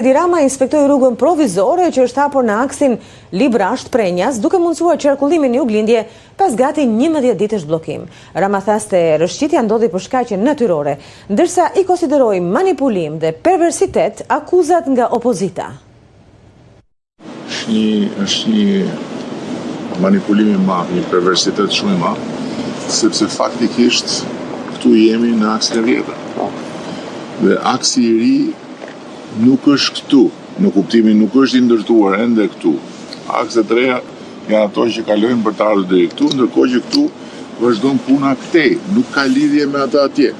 Edi Rama inspektoi rrugën provizore që është hapur në aksin Librazhd-Prrenjas, duke mundësuar qarkullimin në juglindje pas gati 11 ditësh bllokim. Rama tha se rrëshqitja ndodhi për shkaqe natyrore, ndërsa i konsideroi manipulim dhe perversitet akuzat nga opozita. Është një, është një manipulim i madh, një perversitet shumë i madh, sepse faktikisht këtu jemi në aksin e vjetër. Po. Dhe aksi i ri nuk është këtu, në kuptimin nuk është i ndërtuar ende këtu. Akset e reja janë ato që kalojnë për të ardhur deri këtu, ndërkohë që këtu vazhdon puna këtej, nuk ka lidhje me atë atje.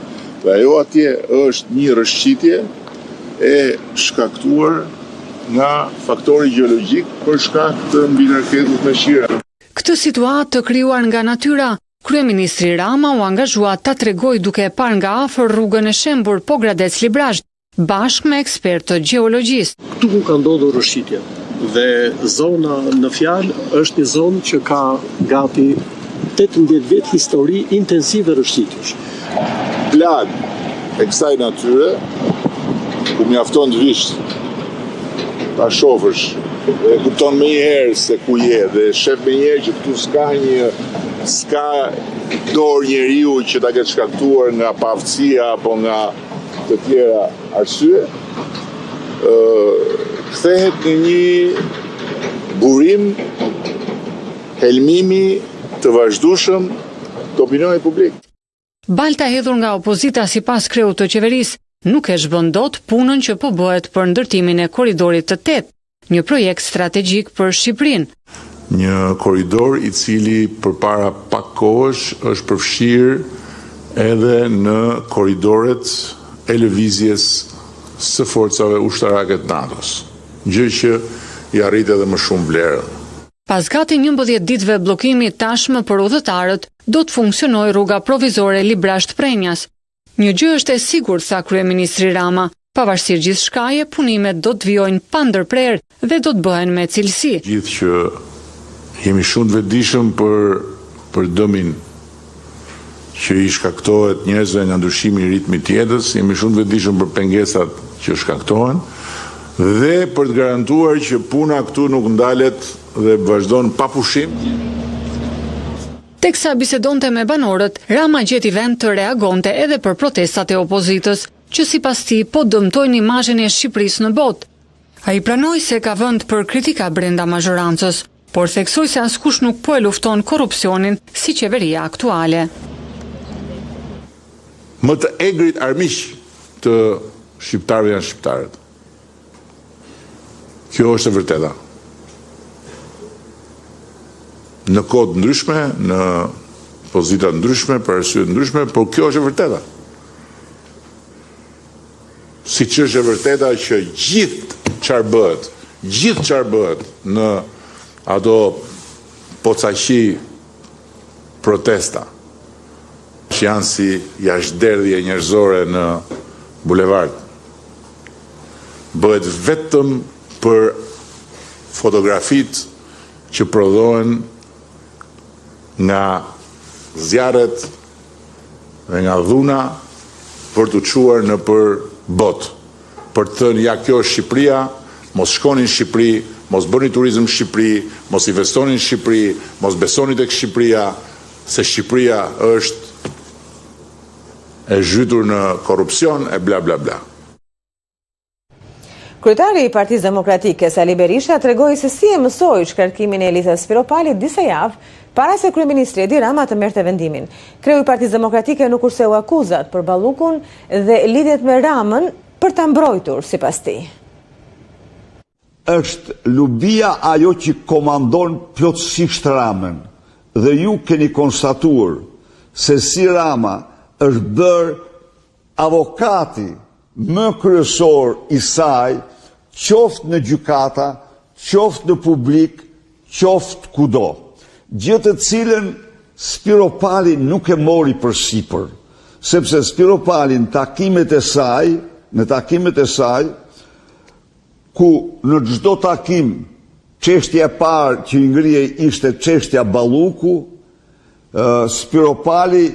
Dhe ajo atje është një rrëshqitje e shkaktuar nga faktori gjeologjik për shkak të mbingarkesës me shira. Këtë situatë të krijuar nga natyra, kryeministri Rama u angazhua ta tregojë duke e parë nga afër rrugën e shembur Pogradec-Librazhd, bashkë me ekspertë të gjeologjisë. Këtu ku ka ndodhur rrëshqitja dhe zona në fjalë është një zonë që ka gati 18 vjet histori intensive rrëshqitjesh. Plagë e kësaj natyre, ku mjafton të vish ta shofësh dhe e kupton menjëherë se ku je dhe e shef menjëherë që këtu s'ka një s'ka dorë njeriu që ta ketë shkaktuar nga paaftësia apo nga të tjera arsye, kthehet në një burim helmimi të vazhdueshëm të opinionit publik. Balta e hedhur nga opozita sipas kreut të qeverisë nuk e zhbën dot punën që po bëhet për ndërtimin e Korridorit të Tetë, një projekt strategjik për Shqipërinë. Një korridor i cili përpara pak kohësh është përfshirë edhe në korridoret e lëvizjes së forcave ushtarake të NATO-s, gjë që ia rrit edhe më shumë vlerën. Pas gati 11 ditëve bllokimi tashmë për udhëtarët do të funksionojë rruga provizore Librazhd-Prrenjas. Një gjë është e sigurt, tha kryeministri Rama, pavarësisht gjithçkaje, punimet do të vijojnë pa ndërprerë dhe do të bëhen me cilësi. Gjithë që jemi shumë të vetëdijshëm për për dëmin që i shkaktohet njerëzve nga ndryshimi i ritmit të jetës, jemi shumë të vetëdijshëm për pengesat që shkaktohen dhe për të garantuar që puna këtu nuk ndalet dhe vazhdon pa pushim. Teksa bisedonte me banorët, Rama gjeti vend të reagonte edhe për protestat e opozitës, që sipas tij po dëmtojnë imazhin e Shqipërisë në botë. Ai pranoi se ka vend për kritika brenda mazhorancës, por theksoi se askush nuk po e lufton korrupsionin si qeveria aktuale. Më të egrit armiq të shqiptarëve janë shqiptarët. Kjo është e vërteta. Në kohë të ndryshme, në pozita të ndryshme, për arsye të ndryshme, por kjo është e vërteta. Siç është e vërteta që gjithë çfarë bëhet, gjithë çfarë bëhet në ato pocaqi protesta, që janë si jashtëderdhje njerëzore në bulevard, bëhet vetëm për fotografitë që prodhohen nga zjarret dhe nga dhuna për t'u çuar nëpër botë, për të thënë ja kjo është Shqipëria, mos shkoni në Shqipëri, mos bëni turizëm në Shqipëri, mos investoni në Shqipëri, mos besoni tek Shqipëria, se Shqipëria është e zhytur në korrupsion e bla bla bla. Kryetari i Partisë Demokratike, Sali Berisha, tregoi se si e mësoi shkarkimin e Elisa Spiropalit disa javë para se kryeministri Edi Rama të merrte vendimin. Kreu i Partisë Demokratike nuk kurseu akuzat për Ballukun dhe lidhjet me Ramën për ta mbrojtur, sipas tij. Është lubia ajo që komandon plotësisht Ramën dhe ju keni konstatuar se si Rama është bërë Avokati më kryesor i saj, qoftë në gjykata, qoftë në publik, qoftë kudo. Gjë të cilën Spiropali nuk e mori përsipër, sepse Spiropali në takimet e saj, në takimet e saj, ku në çdo takim çështja e parë që i ngrihej ishte çështja Balluku, Spiropali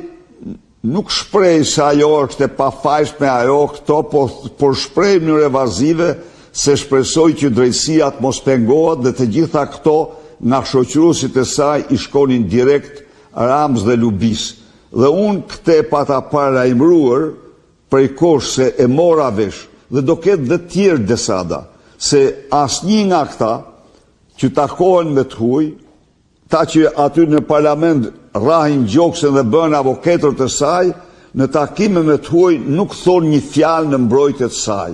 Nuk shprehej se ajo është e pafajshme ajo këto, po, por shprehej në mënyrë evazive se shpresoj që drejtësia të mos pengohet dhe të gjitha këto nga shoqëruesit e saj i shkonin direkt Ramës dhe Lubisë. Dhe unë këtë e pata paralajmëruar prej kohësh se e mora vesh dhe do ketë dhe të tjerë desada, se asnjë nga këta që takohen me të huaj, Këta që aty në parlament rrahin gjoksin dhe bëhen avoketër të saj, në takime me të huaj nuk thonë një fjalë në mbrojtje të saj,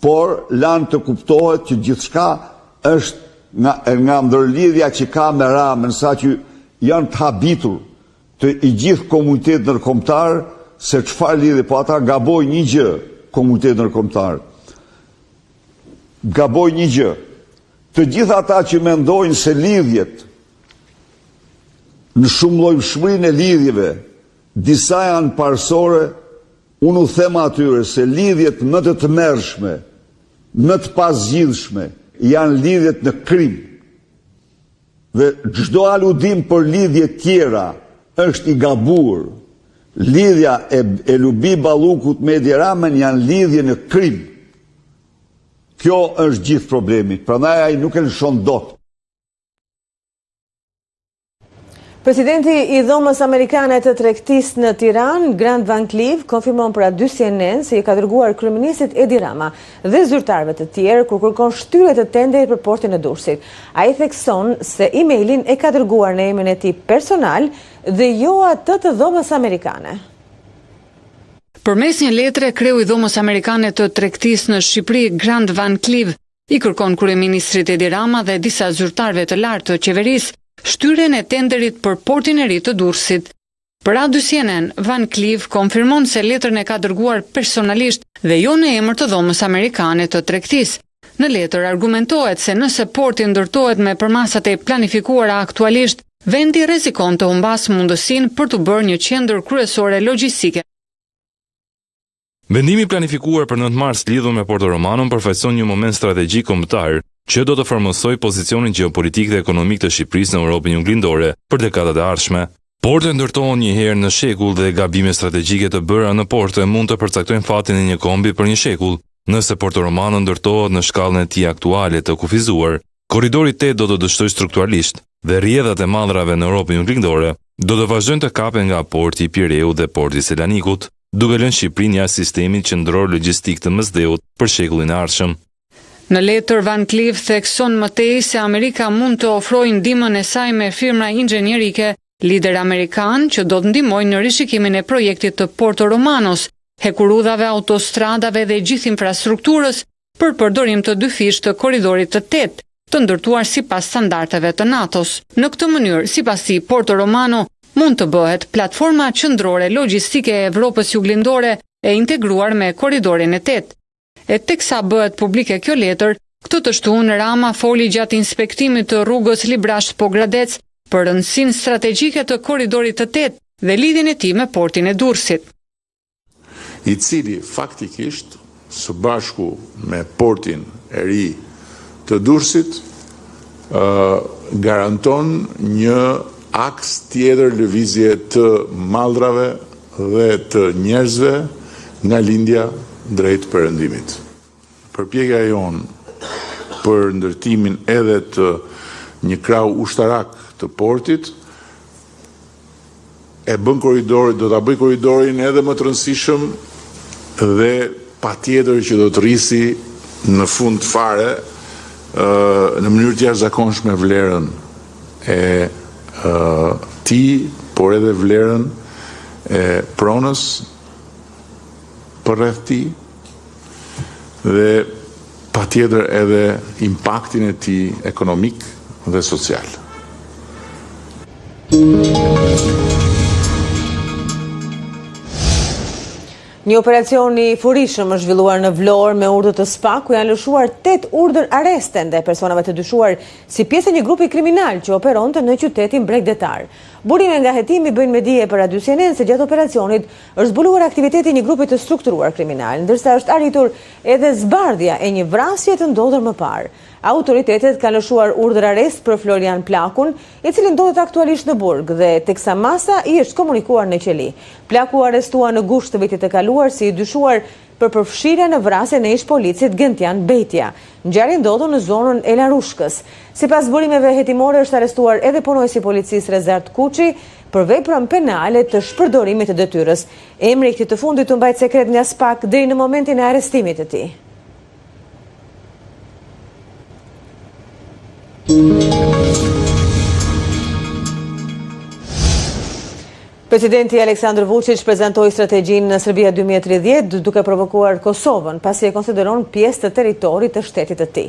por lanë të kuptohet që gjithçka është nga, nga ndërlidhja që ka me Ramën, saqë janë të habitur të i gjithë komuniteti ndërkombëtar se çfarë lidhje, po ata gabojnë një gjë, komuniteti ndërkombëtar. Gabojnë një gjë. Të gjithë ata që mendojnë se lidhjet në shumëllojshmërinë e lidhjeve, disa janë parësore, unë u them atyre se lidhjet më të tmerrshme, më të pazgjidhshme, janë lidhjet në krim. Dhe çdo aludim për lidhje tjera është i gabuar. Lidhja e, e Lubi Ballukut me Edi Ramën janë lidhje në krim. Kjo është gjithë problemi, prandaj ai nuk e lëshon dot. Presidenti i Dhomës Amerikane të Tregtisë në Tiranë, Grant Van Cleve, konfirmon për A2 CNN se i ka dërguar kryeministrit Edi Rama dhe zyrtarëve të tjerë ku kërkon shtyrje të tenderit për portin e Durrësit. Ai thekson se emailin e ka dërguar në emrin e tij personal dhe jo atë të Dhomës Amerikane. Përmes një letre, kreu i Dhomës Amerikane të Tregtisë në Shqipëri, Grant Van Cleve, i kërkon kryeministrit Edi Rama dhe disa zyrtarëve të lartë të qeverisë shtyrjen e tenderit për portin e ri të Durrësit. Për A2 CNN, Van Cleve konfirmon se letrën e ka dërguar personalisht dhe jo në emër të Dhomës Amerikane të Tregtisë. Në letër argumentohet se nëse porti ndërtohet me përmasat e planifikuara aktualisht, vendi rrezikon të humbasë mundësinë për t'u bërë një qendër kryesore logjistike. Vendimi i planifikuar për 9 mars lidhur me Porto Romanon përfaqëson një moment strategjik kombëtar që do të formësojë pozicionin gjeopolitik dhe ekonomik të Shqipërisë në Europën Juglindore për dekadat e ardhshme. Portet ndërtohen një herë në shekull dhe gabime strategjike të bëra në porte mund të përcaktojnë fatin e një kombi për një shekull. Nëse Porto Romano ndërtohet në shkallën e tij aktuale të kufizuar, Korridori 8 do të dështojë strukturalisht dhe rrjedhat e mallrave në Europën Juglindore do të vazhdojnë të kapen nga porti i Pireut dhe porti i Selanikut, duke lënë Shqipërinë jashtë sistemit qendror logjistik të Mesdheut për shekullin e ardhshëm. Në letër, Van Cleave thekson më tej se Amerika mund të ofrojë ndihmën e saj me firma inxhinierike liderë amerikanë që do të ndihmojnë në rishikimin e projektit të Porto Romanos, hekurudhave, autostradave dhe gjithë infrastrukturës për përdorim të dyfishtë të Korridorit të Tetë, të ndërtuar sipas standardeve të NATO-s. Në këtë mënyrë, sipas tij, Porto Romano mund të bëhet platforma qendrore logjistike e Evropës Juglindore e integruar me Korridorin e Tetë. E teksa bëhet publike kjo letër, këtë të shtunë Rama foli gjatë inspektimit të rrugës Librazhd-Pogradec për rëndësinë strategjike të Korridorit të Tetë dhe lidhjen e tij me portin e Durrësit. I cili faktikisht së bashku me portin e ri të Durrësit garanton një aks tjetër lëvizje të mallrave dhe të njerëzve nga lindja drejt perëndimit. Përpjekja jonë për ndërtimin edhe të një krahu ushtarak të portit e bën korridorin, do ta bëjë korridorin edhe më të rëndësishëm dhe patjetër që do të rrisi në fund fare në mënyrë të jashtëzakonshme vlerën e tij, por edhe vlerën e pronës përreth tij dhe patjetër edhe impaktin e tij ekonomik dhe social. Një operacion i furishëm është zhvilluar në Vlorë me urdhër të SPAK, ku janë lëshuar 8 urdhër arreste ndaj personave të dyshuar si pjesë e një grupi kriminal që operonte në qytetin bregdetar. Burime nga hetimi bëjnë me dije për A2 CNN se gjatë operacionit Është zbuluar aktiviteti i një grupi të strukturuar kriminal, ndërsa është arritur edhe zbardhja e një vrasjeje të ndodhur më parë. Autoritetet kanë lëshuar urdhër arrest për Florian Plakun, i cili ndodhet aktualisht në burg dhe teksa masa i është komunikuar në qeli. Plaku u arrestua në gusht të vitit të kaluar si i dyshuar për përfshirje në vrasjen e ish-policit Gentian Bejtja. Ngjarje e ndodhur në zonën e Larushkës. Sipas burimeve hetimore është arrestuar edhe punonjësi i policisë Rezart Kuçi për veprën penale të shpërdorimit të detyrës. Emri i këtij të fundit u mbajt sekret nga SPAK deri në momentin e arrestimit të tij. Presidenti Aleksandër Vuçiç prezantoi strategjinë Serbia 2030 duke provokuar Kosovën, pasi e konsideron pjesë të territorit të shtetit të tij.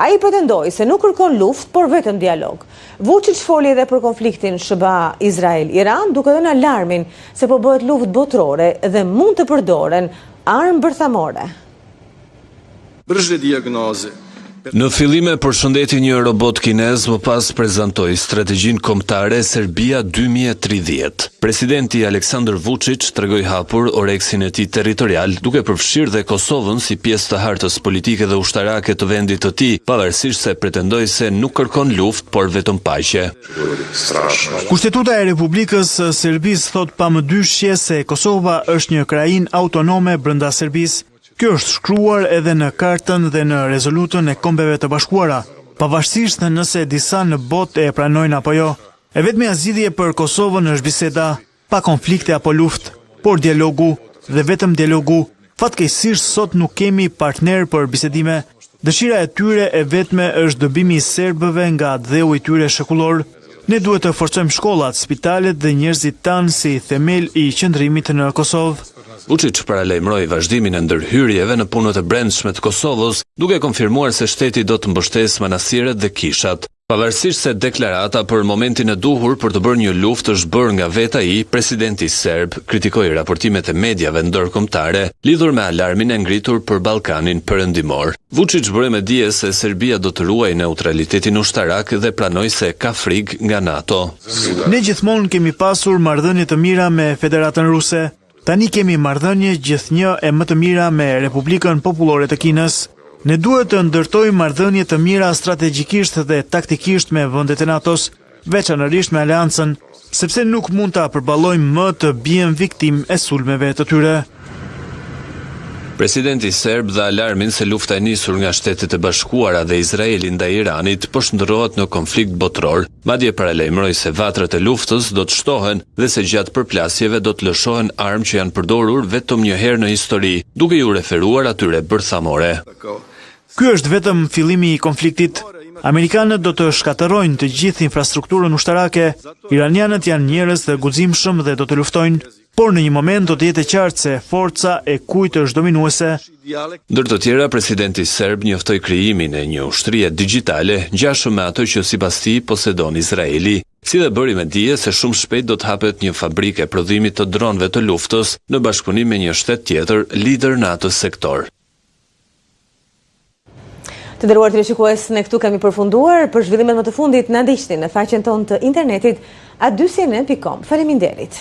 Ai pretendoi se nuk kërkon luftë, por vetëm dialog. Vuçiç foli edhe për konfliktin SHBA-Izrael-Iran, duke dhënë alarmin se po bëhet luftë botërore dhe mund të përdoren armë bërthamore. Brže dijagnoze. Në fillim e përshëndeti një robot kinez, më pas prezantoi strategjinë kombëtare Serbia 2030. Presidenti Aleksandër Vuçiç tregoi hapur oreksin e tij territorial, duke përfshirë dhe Kosovën si pjesë të hartës politike dhe ushtarake të vendit të tij, pavarësisht se pretendoi se nuk kërkon luftë, por vetëm paqe. Kushtetuta e Republikës së Serbisë thotë pa mëdyshje se Kosova është një krahinë autonome brenda Serbisë. Kjo është shkruar edhe në Kartën dhe në Rezolutën e Kombeve të Bashkuara, pavarësisht nëse disa në botë e pranojnë apo jo. E vetmja zgjidhje për Kosovën është biseda, pa konflikte apo luftë, por dialogu dhe vetëm dialogu. Fatkeqësisht sot nuk kemi partnerë për bisedime. Dëshira e tyre e vetme është dëbimi i serbëve nga atdheu i tyre shekullor. Ne duhet të forcojmë shkollat, spitalet dhe njerëzit tanë si themel i qëndrimit në Kosovë. Vuçiç paralajmëroi vazhdimin e ndërhyrjeve në punët e brendshme të Kosovës, duke konfirmuar se shteti do të mbështesë manastiret dhe kishat. Pavarësisht se deklarata për momentin e duhur për të bërë një luftë është bërë nga vetë ai, presidenti serb kritikoi raportimet e mediave ndërkombëtare lidhur me alarmin e ngritur për Ballkanin Perëndimor. Vuçiç bëri me dije se Serbia do të ruajë neutralitetin ushtarak dhe pranoi se ka frikë nga NATO. Ne gjithmonë kemi pasur marrëdhënie të mira me Federatën Ruse. Tani kemi marrëdhënie gjithnjë e më të mira me Republikën Popullore të Kinës. Ne duhet të ndërtojmë marrëdhënie të mira strategjikisht dhe taktikisht me vendet e NATO-s, veçanërisht me Aleancën, sepse nuk mund ta përballojmë më të biem viktimë e sulmeve të tyre. Presidenti serb dha alarmin se lufta e nisur nga Shtetet e Bashkuara dhe Izraeli ndaj Iranit po shndërrohet në konflikt botëror. Madje paralajmëroi se vatrat e luftës do të shtohen dhe se gjatë përplasjeve do të lëshohen armë që janë përdorur vetëm një herë në histori, duke iu referuar atyre bërthamore. Ky është vetëm fillimi i konfliktit. Amerikanët do të shkatërrojnë të gjithë infrastrukturën ushtarake, iranianët janë njerëz të guximshëm dhe do të luftojnë. Por në një moment do të jetë e qartë se forca e kujt është dominuese. Ndër të tjera, presidenti serb njoftoi krijimin e një ushtrie digjitale, ngjashëm me atë që sipas tij posedon Izraeli, si dhe bëri me dije se shumë shpejt do të hapet një fabrikë e prodhimit të dronëve të luftës në bashkëpunim me një shtet tjetër lider në atë sektor. Të nderuar teleshikues, ne këtu kemi përfunduar. Për zhvillimet më të fundit na ndiqni në faqen tonë të internetit a2cnn.com. Faleminderit.